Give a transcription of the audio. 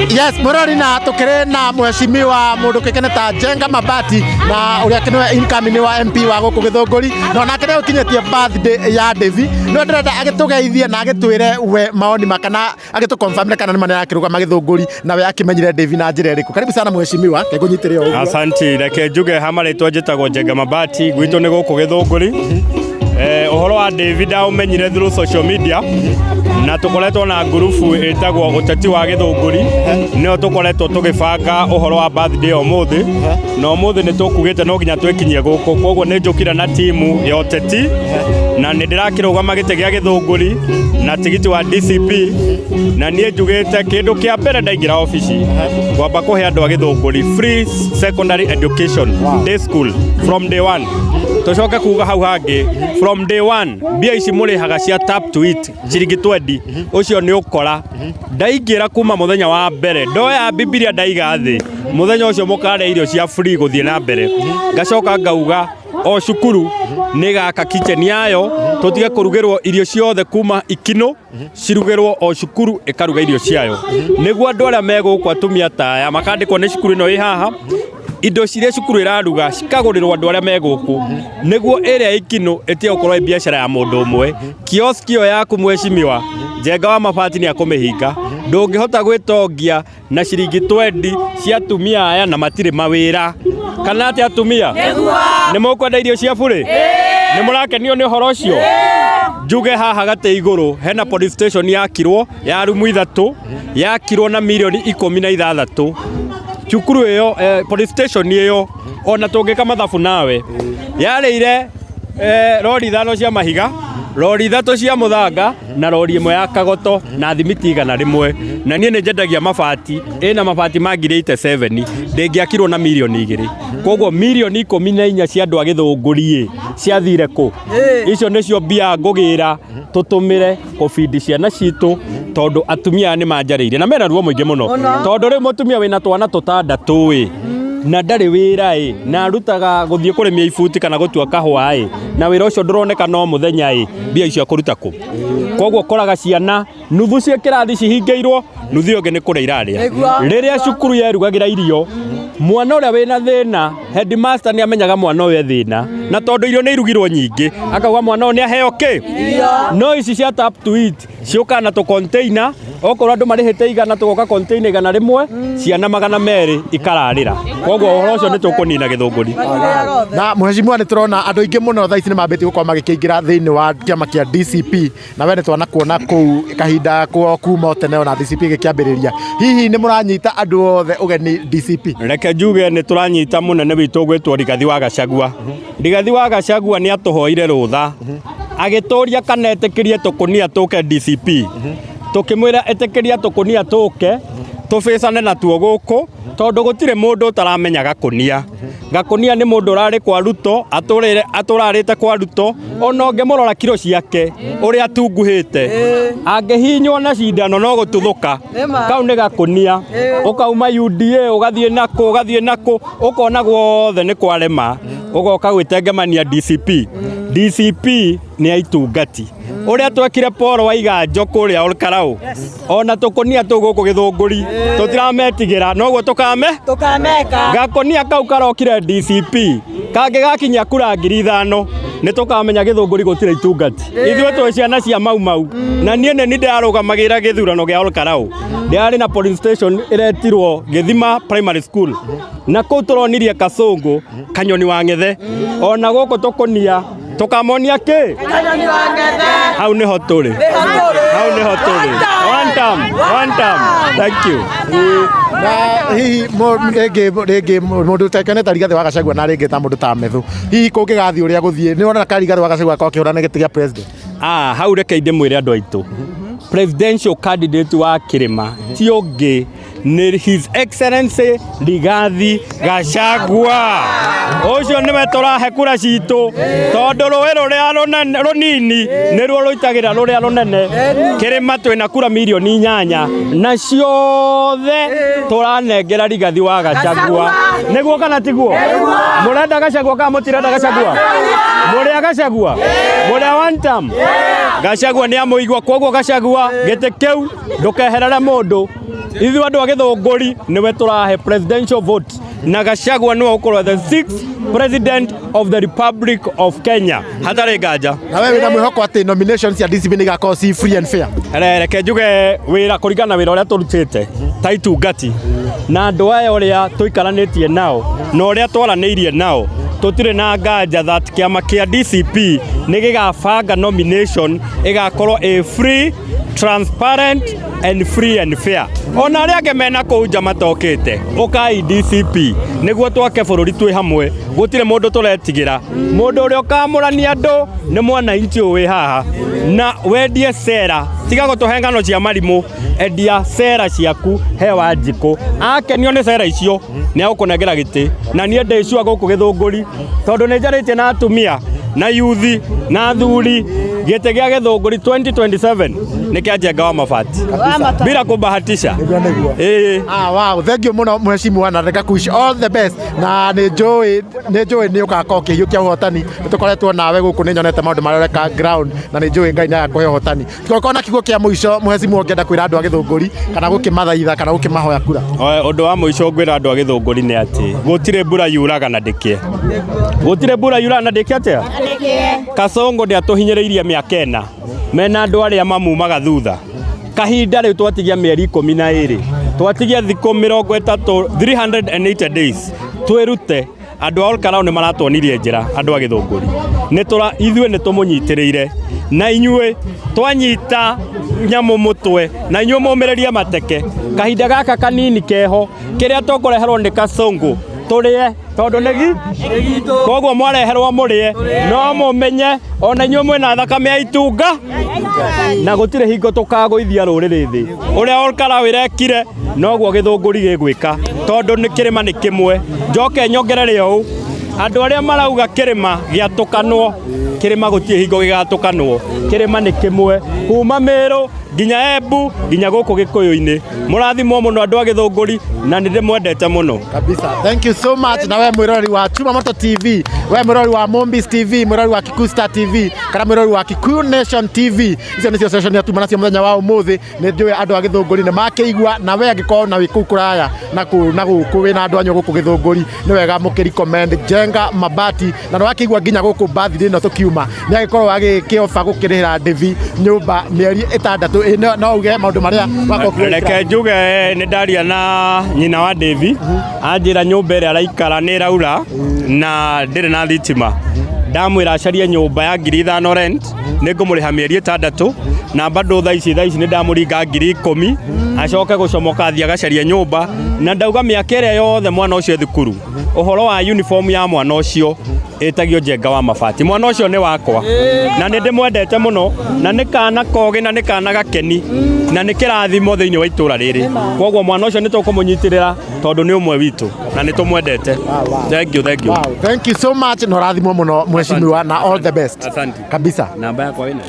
Yes, mũrori na tũkĩrĩ na mheshimiwa mũndũ kĩkene ta Njenga Mabati na ũrĩa nĩwe incoming wa MP wa gũkũ Gĩthũngũri, na onake nĩ ũkinyĩtie birthday ya Devi. No ndĩrenda agĩtũgeithie na agĩtwĩre we maoni make na agĩtũ confirm kana nĩ ma nĩarakĩrũgama Gĩthũngũri na we akĩmenyire Devi na njĩra ĩrĩkũ. Karibu sana mheshimiwa, kengũnyitĩre o ũguo. Asanti, reke njuge ha marĩtwa njĩtagwo Njenga Mabati, gwitũ nĩ gũkũ Gĩthũngũri. Ũhoro wa David ndaũmenyire through social media na tũkoretwo na ngurubu ĩtagwo ũteti wa Gĩthũngũri, nĩyo tũkoretwo tũgĩbanga ũhoro wa birthday ũmũthĩ, na ũmũthĩ nĩ tũkugĩte no nginya twĩkinyie gũkũ, koguo nĩ njũkire na timu ya ũteti na nĩ ndĩrakĩrũgama gĩtĩ gĩa Gĩthũngũri na tigiti wa DCP, na niĩ njugĩte kĩndũ kĩa mbere ndaingĩra obici ngwamba kũhe andũ a Gĩthũngũri free secondary education, day school from day one. Tũcoke kuga hau hangĩ, from day one mbia ici mũrĩhaga cia tap to eat ciringi 20 ũcio nĩ ũkora. Ndaingĩra kuma mũthenya wa mbere ndoya Bibilia ndaiga thĩ, mũthenya ũcio mũkarĩa irio cia free gũthiĩ na mbere. Ngacoka ngauga o cukuru nĩ gaka kitchen yayo, tũtige kũrugĩrwo irio ciothe kuma ikinũ, cirugĩrwo o cukuru ĩkaruga irio ciayo, nĩguo andũ arĩa me gũkũ atumia ta aya makandĩkwo nĩ cukuru ĩno ĩ haha, indo ciria cukuru ĩraruga cikagũrĩrwo andũ arĩa me gũkũ, nĩguo ĩrĩa ikinũ ĩtige gũkorwo ĩ biacara ya mũndũ ũmwe. Kioski ĩyo yaku mheshimiwa Njenga wa Mabati nĩ akũmĩhinga. Ndũngĩhota gwĩtongia na ciringi 20 cia atumia aya na matirĩ mawĩra. Kana atĩ atumia nĩ mũkwenda irio cia burĩ? Nĩ mũrakenio nĩ ũhoro ũcio? Njuge haha gatĩ igũrũ hena police station yakirwo ya rumu 3, yakirwo na mirioni 16. Cukuru ĩyo, police station ĩyo, ona tũngĩka mathabu nawe, yarĩire rori 5 cia mahiga, rori 3 cia mũthanga na rori 1 ya kagoto na thimiti 100. Na niĩ nĩ nyendagia mabati, ĩna mabati ma ngiri 87, ndĩngĩakirwo na mirioni 2. Koguo mirioni 14 cia andũ a Gĩthũngũri ciathire kũ? Icio nĩcio mbia ngũgĩra tũtũmĩre kũbindi ciana citũ, tondũ atumia aya nĩ manjarĩirie na mena ruo mũingĩ mũno, tondũ rĩu mũtumia wĩna twana tũtandatũ ĩ na ndarĩ wĩra ĩ na arutaga gũthiĩ kũrĩmia ibuti kana gũtua kahũa ĩ na wĩra ũcio ndũroneka no mũthenya ĩ mbia icio akũruta kũ? Koguo ũkoraga ciana nuthu cia kĩrathi cihingĩirwo, nuthu ĩyo ĩngĩ nĩ kũrĩa irarĩa. Rĩrĩa cukuru yerugagĩra irio mwana ũrĩa wĩna thĩna, headmaster nĩ amenyaga mwana ũyũ e thĩna, na tondũ irio nĩ irugirwo nyingĩ akauga mwana ũyũ nĩ aheo kĩ. No ici cia tap to eat ciũkaga na tũ container, okorwo andũ marĩhĩte 100 tũgoka container 100, ciana 200 ikararĩra. Koguo ũhoro ũcio nĩ tũkũnina Gĩthũngũri. Na mheshimiwa, nĩ tũrona andũ aingĩ mũno thaa ici nĩ mambĩtie gũkorwo magĩkĩingĩra thĩinĩ wa kĩama kĩa DCP, na we nĩ twanakuona kũu kahinda kwa kuma o tene ona DCP ĩgĩkĩambĩrĩria. Hihi nĩ mũranyita andũ othe ũgeni DCP? Reke njuge nĩ tũranyita mũnene witũ gwĩtwo Rigathi wa Gachagua. Rigathi wa Gachagua nĩ atũhoire rũtha agĩtũria kana etĩkĩrie tũkũnia tũke DCP. Tũkĩmwĩra ĩtĩkĩria tũkũnia tũke tũbĩcane natuo gũkũ, tondũ gũtirĩ mũndũ ũtaramenya gakũnia. Gakũnia nĩ mũndũ ũrarĩ kwa Ruto, atũrarĩte kwa Ruto, ona ũngĩmũrora kiro ciake ũrĩa atunguhĩte, angĩhihinywo na cindano no gũtuthũka. Kau nĩ gakũnia. Ũkauma UDA ũgathiĩ nakũ, ũgathiĩ nakũ, ũkona guothe nĩ kwarema, ũgoka gwĩtengemania DCP. DCP nĩ ya itungati. Ũrĩa twekire Paul Waiganjo kũrĩa Olkarau, ona tũkũnia tũu gũkũ Gĩthũngũri tũtirametigĩra, noguo tũkame tũkameka. Gakũnia kau karokire DCP kangĩ gakinyia kura 5,000 nĩ tũkamenya Gĩthũngũri gũtirĩ itungati. Ithuĩ twĩ ciana cia Mau Mau, na niĩ nĩ ndĩrarũgamagĩra gĩthurano gĩa Olkarau. Ndĩrarĩ na police station ĩretirwo Gĩthima Primary School, na kũu tũronirie Kasũngũ kanyoni wa ng'ethe. Ona gũkũ tũkũnia tũkamonia kĩ? Kanyoni wa ng'ethe. Hau nĩho tũrĩ, hau nĩho tũrĩ. One time, one time. Thank you. Na hihi rĩngĩ rĩngĩ mũndũ ũtekenete Rigathĩ wa Gachagua na rĩngĩ ta mũndũ ta Methu, hihi kũngĩgathiĩ ũrĩa gũthiĩ, nĩ wona ka Rigathĩ wa Gachagua akorwo akĩhũrana gĩtĩ gĩa president? Ah, hau reke ndĩmwĩre andũ aitũ, presidential candidate wa kĩrĩma ti ũngĩ nĩ His Excellency Rigathi Gachagua. Ũcio nĩwe tũrahe kura citũ, tondũ rũĩ rũrĩa rũnini nĩruo rũitagĩra rũrĩa rũnene. Kĩrĩma twĩna kura mirioni 8 na ciothe tũranengera Rigathi wa Gachagua. Nĩguo kana tiguo? Mũrenda Gachagua kana mũtirenda Gachagua? Mũrĩ a Gachagua? Mũrĩ a one term? Gachagua nĩ amũigua, koguo Gachagua gĩtĩ kĩu ndũkeherere mũndũ. Ithuĩ andũ a Gĩthũngũri nĩwe tũrahe presidential vote, na Gachagua nĩwe ũkorwo the sixth president of the Republic of Kenya hatarĩ nganja. Na we wĩna mwĩhoko atĩ nominations cia DCP nĩ igakorwo ci free and fair? Reke njuge wĩra kũringana na wĩra ũrĩa tũrutĩte ta itungati na andũ aya ũrĩa tũikaranĩtie nao na ũrĩa twaranĩirie nao, tũtirĩ na nganja that kĩama kĩa DCP nĩ gĩgabanga nomination ĩgakorwo ĩ free, transparent and free and fair. Ona arĩa angĩ mena kũu nja matokĩte, ũkai DCP nĩguo twake bũrũri twĩ hamwe. Gũtirĩ mũndũ tũretigĩra. Mũndũ ũrĩa ũkamũrania andũ nĩ mwananchi ũyũ wĩ haha. Na wendie cera, tiga gũtũhe ng'ano cia marimũ, endia cera ciaku he Wanjikũ. Akenio nĩ cera icio nĩ agũkũnengera gĩtĩ. Na niĩ ndĩ sure gũkũ Gĩthũngũri, tondũ nĩ njarĩtie na atumia na yuthi na athuri, gĩtĩ gĩa Gĩthũngũri 2027 nĩ kĩa Njenga wa Mabati bila kubahatisha. Nĩguo, nĩguo. Ĩĩ. Ah, wow, thank you mũno mheshimiwa, na ngakuish all the best, na nĩ njũĩ nĩ ũgakorwo ũkĩhiũkia ũhotani. Nĩ tũkoretwo nawe gũkũ, nĩ nyonete maũndũ marĩa ũreka ground, na nĩ njũĩ Ngai nĩ agakũhe ũhotani. Tũkorwo na kiugo kĩa mũico, mheshimiwa, ũngĩenda kwĩra andũ a Gĩthũngũri kana gũkĩmathaitha kana gũkĩmahoya kura. Ũndũ wa mũico ngwĩra andũ a Gĩthũngũri nĩ atĩ gũtirĩ mbura yuraga na ndĩkĩe. Gũtirĩ mbura yuraga na ndĩkĩe atĩa? Kasongo ndĩatũhinyĩrĩirie mĩaka 4 mena andũ arĩa mamumaga thutha. Kahinda rĩu twatigia mĩeri 12, twatigia thikũ 30, 380 days twĩrute. Andũ a Olkarau nĩ maratuonirie njĩra. Andũ a Gĩthũngũri, nĩ tũra ithuĩ nĩ tũmũnyitĩrĩire na inyuĩ twanyita nyamũ mũtwe na inyuĩ mũmĩrĩrie mateke kahinda gaka kanini keho kĩrĩa tũkũreherwo nĩ Kasongo tũrĩe, tondũ nĩ koguo mwareherwo mũrĩe, no mũmenye ona inyuĩ mwĩna thakame ya itunga, na gũtirĩ hingo tũkagũithia rũrĩrĩ thĩ. Ũrĩa Olkarau ĩrekire noguo Gĩthũngũri gĩgwĩka, tondũ nĩ kĩrĩma nĩ kĩmwe. Njoke nyongerere ũũ, andũ arĩa marauga kĩrĩma gĩatũkanwo, kĩrĩma gũtirĩ hingo gĩgatũkanwo. Kĩrĩma nĩ kĩmwe kuma Mĩrũ nginya Embu nginya gũkũ Gĩkũyũ-inĩ. Mũrathimwo mũno andũ a Gĩthũngũri, na nĩ ndĩmwendete mũno. Kabisa, thank you so much. Na we mwĩroreri wa Chuma Moto TV, we mwĩroreri wa Mombis TV, mwĩroreri wa Kikuyu Star TV kana mwĩroreri wa Kikuyu Nation TV, icio nĩcio session ya tuma nacio mũthenya wa ũmũthĩ. Nĩ njũĩ andũ a Gĩthũngũri nĩ makĩigua, na we angĩkorwo na wĩ kũu kũraya na kũ na gũkũ wĩna andũ anyu gũkũ Gĩthũngũri, nĩ wega mũkĩ recommend Njenga Mabati. Na nĩ wakĩigua nginya gũkũ birthday ĩno tũkiuma nĩ agĩkorwo agĩkĩoba gũkĩrĩhĩra ndĩvi nyũmba mĩeri 6. Ĩ, no uge maũndũ marĩa wakorwo. Reke njuge nĩ ndaria na nyina wa Devi, anjĩra nyũmba ĩrĩa araikara nĩ ĩraura na ndĩrĩ na thitima. Ndamwĩra acarie nyũmba ya 5,000 rent, nĩ ngũmũrĩha mĩeri 6, na bado thaa ici nĩ ndamũringa 10,000 acoke gũcomoka athiĩ agacarie nyũmba. Na ndauga mĩaka ĩrĩa yothe mwana ũcio e thukuru, ũhoro wa uniform ya mwana ũcio ĩtagio Njenga wa Mabati. Mwana ũcio nĩ wakwa na nĩ ndĩmwendete mũno, na nĩ kana kogĩ, na nĩ kana gakeni, na nĩ kĩrathimo thĩinĩ wa itũra rĩrĩ. Koguo mwana ũcio nĩ tũkũmũnyitĩrĩra tondũ nĩ ũmwe witũ na nĩ tũmwendete. Thank you, thank you. Wow, thank you so much, na ũrathimwo mũno mheshimiwa, na all the best. Asante. Kabisa. Namba yakwa wĩna.